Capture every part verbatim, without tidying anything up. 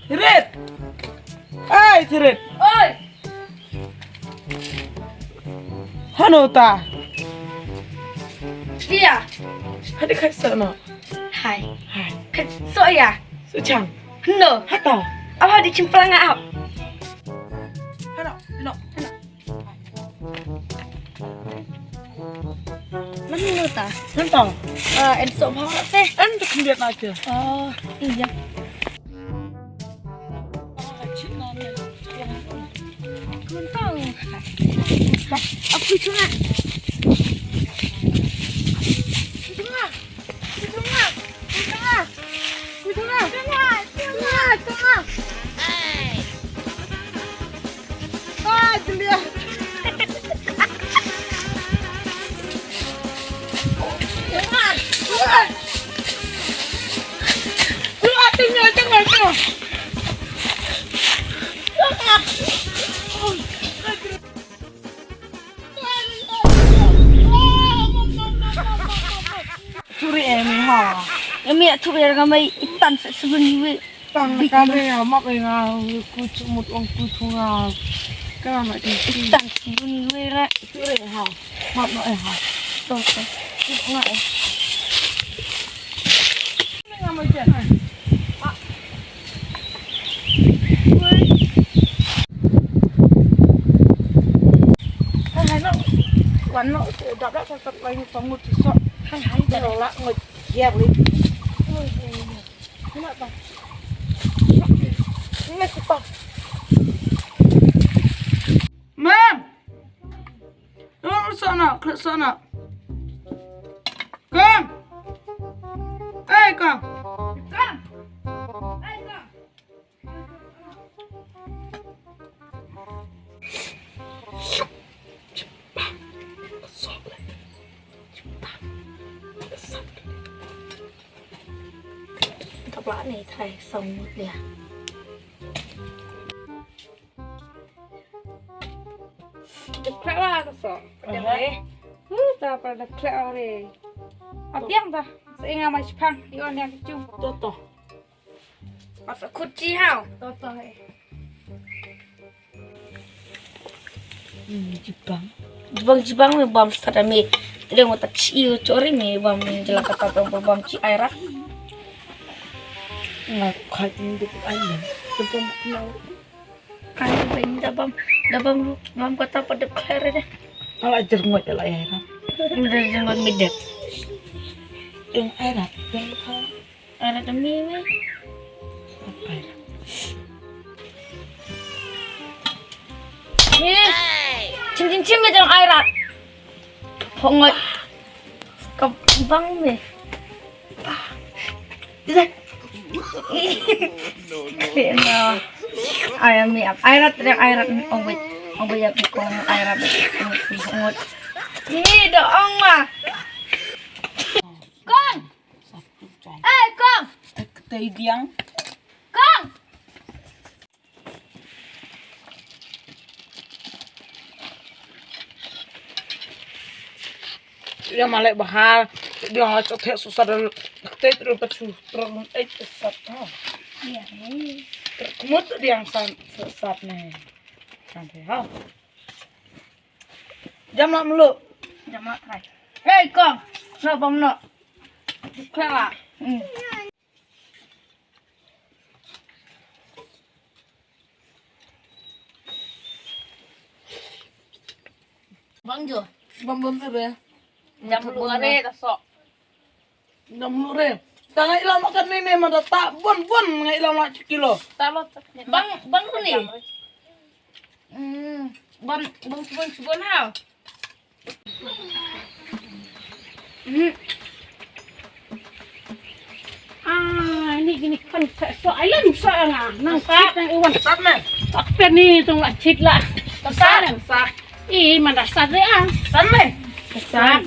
Rit! Ai, Rit! Oi! Hano ta? Dia. Hadi kai sa no. Hai. Hai. Kai so ya. So chang. No. Hata. Apa di chimprang ap? Hano, no, hano. Mano ta? Nantong. Ah, en sok bhang rak te. En tu khyndiat na ke. Oh, iya. Kuntang. Aku cuma. Cuma. Turi emi ha. Emi turi nga mai itan sa sugun iwi. Tang kane ya map e nga ku chumut ong ku chunga. Kana na itan sugun iwi ra. Turi ha. Map no e ha. To to. Nga e. Nga mai jen. Wan no, dap dap sat sat lai ni pangut sisok. Hai hai. Dah lak ngut giar ni. Ni nak bang. Ni nak kita. Mam. Tolong sana, klik sana. Kong. Eh, Kong. Kong. Eh, Kong. Ka pla ni thai song mut lia. Dep khlek la ka so. Dep le. Hu ta pa dep khlek la re. Abiang ta. Sa inga mai chipang. Iwan ya kichu. To to. Masa kuchi hau. To to he. Hmm, jibang. Jibang jibang me bam start me. Tele ngota chi chori me bam jela kata bam bam chi aira. Nga khai ni duk ai. Tepung na. Ai bam da bam da bam bam kata pa dep khlek re. Ala jer ngot ala aira. Jer ngot me dep. Eng aira. Ai rat mi mi. Ai rat. Ni. Chim chim chim me jong ai rat. Hongoi. Ka bang me. Ni na. Ai mi ap. Ai rat, ai rat. Ong wit. Ong wit ap kong ai rat. Hongoi. Ni do ong ma. Kong. Eh, Kong. Eh, ketei diang. Kong. Ya malek bahar, diang la chok thek susat dan ketei terus pachu terus eh susat ha. Iya. Terus kemut diang san susat ne. Sampai ha. Jam lah melu. Jam lah kai. Hei Kong, no bang no. Khlek lah. Hmm. Bang jo. Bang bang tu be. Jam lu are tak sok. Ngam lu re. Ta ngai lam makan ni ni mada ta bun bun ngai lam la kilo. Ta lo. Bang bang ni. Hmm, bang bang bun bun ha. Hmm. Ah, ini gini kan so island so nga nang sat nang iwan. Sat ne. Sat ni tung la chit la. Sat. Sat. Ih, man da sat re ah. Sat ne. Sat.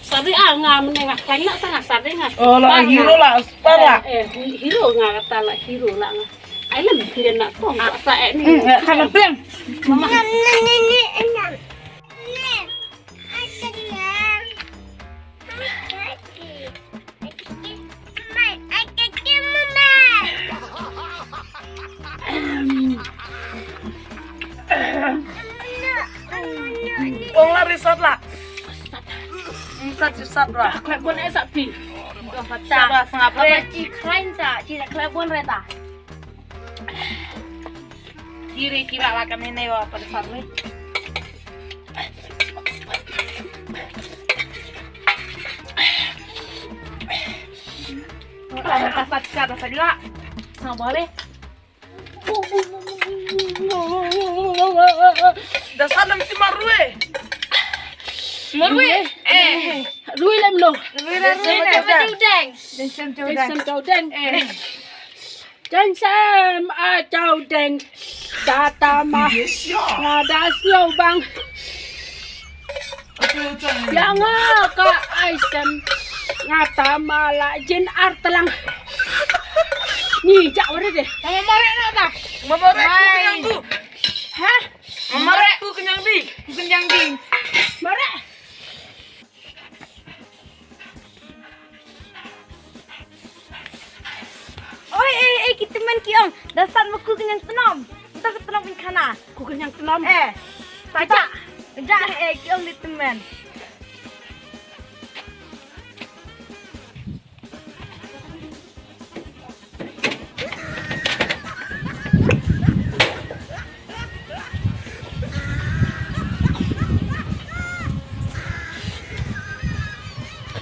Sat re ah nga mene nga khlaiñ la sa nga sat re nga. Oh, la hero la, star la. Eh, eh, hero nga kata la hero la nga. Ai lem dia nak kong sa eh ni. Hmm, ya, kan beng. Mama. Ni, ni, ni, ni. Ni. Ai, ni. Ni. Ni. Ni. Sat bra. Khlep bun eh sat phi. Sat bra sngap re. Chi khlain sa, chi khlep bun re ta. Kiri kiba la kan ne wa pa sat re. Ka sat ka sat la. Sngap bha re. Da sa nam ti marwe. Marwe. Eh. Rui lem lo. Rui lem lo. Deng sem chau deng. Deng sem chau deng. Eh. Deng sem a chau deng. Data ma. Nga da sngewbang. Ïa nga ka ai sem. Nga ta ma la jin ar tlang. Ni jak wari de. Mama marek na ta. Mama marek tu kenyang tu. Ha? Mama marek tu kenyang di. Kenyang di. Marek. Oi, eh, eh, ki tymmen ki ong. Da san ma ku kenyang tnom. Ntar ka tnom in khana. Ku kenyang tnom. Eh. Tajak. Tajak, eh, ki ong di tymmen.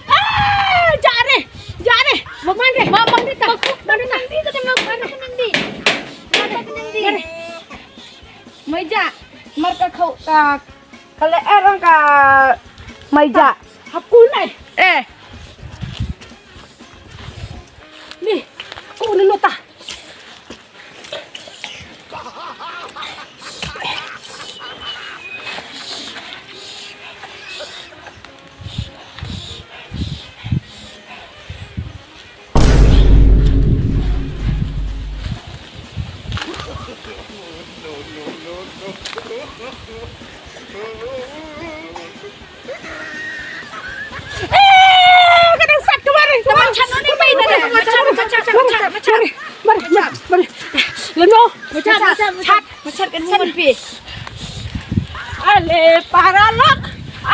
Ah, jare, jare. Bang Mandre, Bang Mandre ta. Mandre ta. Mandre ta. Mandre ta. Mai ja, mar ka khau ta. Ka le er ka mai ja. Hap ku nai. Eh. Ni, ku ni nota. Eh, ka dang sat ka mar. Ka mar chan, ni mai na. Mar chan, mar chan, mar chan, mar chan, mar chan. Mar, mar, mar. Lano? Mar chan, mar chan, mar chan. Mar chan kan mun pi. Ale paralok.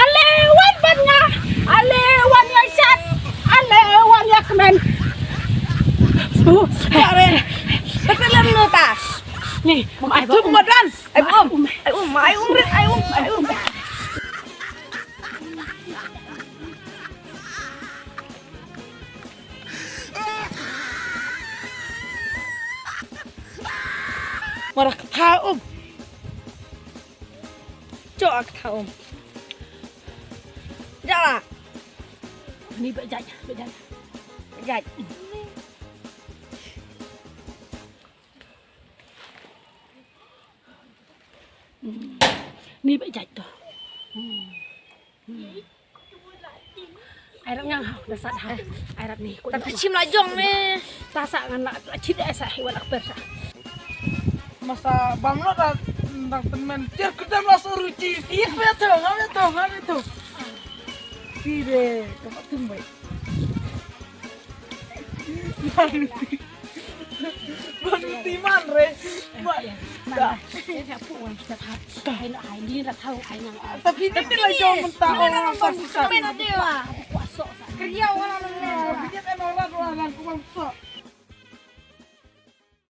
Ale wan ban nga. Ale wan ïa chat. Ale wan ïa kmen. Are. Betul lano ta. Ni, ai tu madan. Ai um. Ai um, ai um, ai um, ai um. Mara ka tha um. Cho ka tha um. Jala. Ni ba jai, ba jai. Ba jai. Ni ba jai to. Ai rap ngang ha, da sat ha. Ai rap ni. Ta chim la jong ni. Ta sa ngan la chit ai sa hi wala per sa. Masa bam lo da dang temen. Cer kedam la so ruci. Iya, betul, betul, betul. Kire, kamu tumbai. Ban timan re. Ba. Da. Tapi ni la jong mentah. Kerja orang.